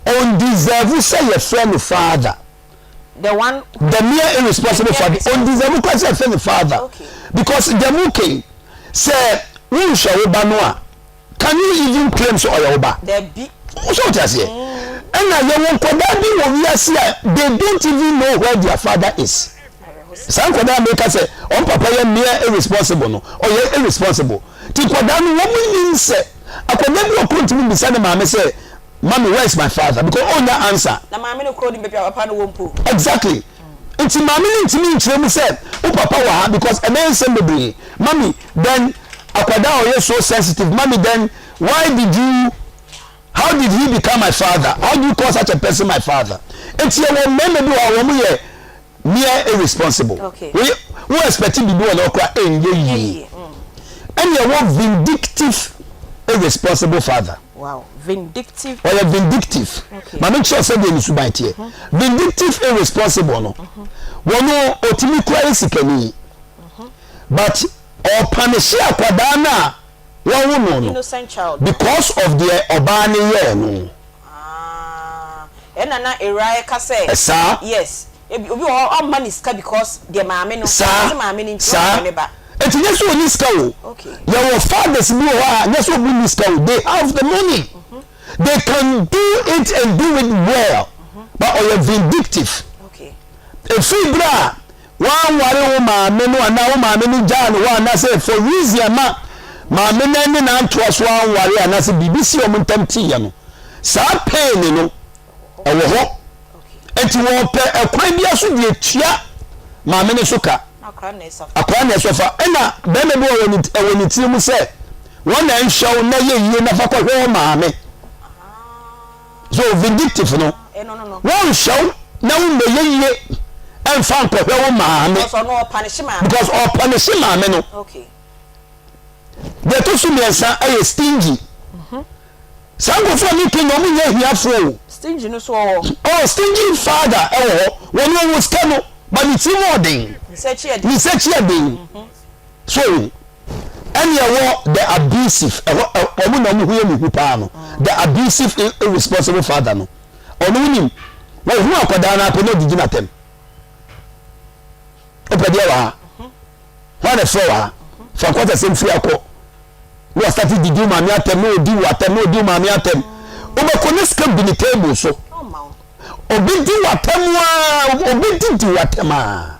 Ɔndeserve sɛ yɛfrɛ no father. The one The mere irresponsible father. Ɔndeserve koraa sɛ yɛfrɛ no father. Because deɛ mo kɛn sɛ wonhwɛ wo ba no a, can you even claim sɛ ɔyɛ wo ba? Dabi. So wote aseɛ? Ɛna yɛwɔ nkwadaa bi wɔ wiase a they don't even know where their father is. Saa nkwadaa a meka sɛ wɔn papa yɛ mere irresponsible no, ɔyɛ irresponsible. Nti nkwadaa no wɔn nim sɛ akwadaa bi wɔ koro ntumi mbisa ne maame sɛ, "Mommy, where is my father?" Because ɔnnya answer. Na maame no koro nim baabi a papa no wɔ mpo. Exactly. Nti maame no ntumi nkyerɛ mu sɛ wo papa wɔ ha because ɛbɛyɛ nsɛm bebree. "Mommy, then," akwadaa a ɔyɛ so sensitive, "Mommy, then why did you how did he become my father? How do you call such a person my father?" Nti yɛwɔ mmarima bi wɔ hɔ a wɔn yɛ mere irresponsible. Wo expect biribi wɔ no ɔkora ɛnyɛ yie. Ɛna yɛwɔ vindictive irresponsible father. Wow, vindictive. Ɔyɛ vindictive. Maame kyerɛ sɛ deɛ ne suban teɛ. Vindictive irresponsible no, wɔn otumi kura yɛ sikani but ɔpunish akwadaa no a wɔwo no Innocent child. Because of deɛ ɔbaa no yɛɛ no. Ah, ɛna na ewura ɛka sɛ. Ɛsaa. Yes, ebi obi wɔ hɔ ɔmma ne sika because deɛ maame no. Saa. Ɔse maame no nti saa ɔmma ne ba. Eti nyɛ sɛ oni sika o. Yɛwɔ fathers bi wɔ hɔ a nyɛ sɛ ɔmo ni sika o, they have the money, they can do it and do it well, but ɔyɛ vindictive. Efiri bere a wanware wo maame no anaa wo maame no gyaa no hɔ anaasɛ for reason ama maame no ne nantoa so anware anaasɛ biribi si wɔn ntam teeɛ no, saa pain no ɛwɔ hɔ. Nti wɔpɛ ɛkwan bi aso deɛ tua maame no so ka. Akora na ɛsa. Akwaraa na ɛsɔfa. Ɛna bɛrima bi wɔ ne tiri mu sɛ wɔn na nhwɛw na yɛ yie na fa kɔhwɛ wɔ maame so. Vindictive no, Ɛno no. wɔn nhwɛw na wɔn mbɛ yɛ yie ɛnfa nkɔhwɛ wɔ maame. Because ɔno ɔpunish maame. Because ɔpunish maame no. Deɛ ɛtɔ so mmiɛnsa ɛyɛ stingy. Saa nkurɔfoɔ ne kenya ɔmo nyɛ ahiafoɔ o. Stingy no so wɔ hɔ. Oh, stingy father ɛwɔ hɔ. Wɔn wɔwɔ sika no ba ne tiri mu ɔden. Nsa akyi yɛ ne nsa akyi yɛ den. So ɛne ɛwɔ the abusive ɛhɔ. Ɔmo na ɔmo ho yɛ mehu paa no, the abusive irresponsible father no. Ɔno wonim wɔhu akwadaa no apɛ na ɔdidi n'atɛm. Wopɛ deɛ wɔ ha, hɔ na ɛfrɛ wɔ ha fa nkɔta sɛm firi akɔ na wasate didi wo maame atɛm na ɔdi wo atɛm na ɔdi wo maame atɛm. Wobɛkɔ ne sika bi ne table so. Ɔma wo. Obi di w'atɛm a, obi didi w'atɛm a.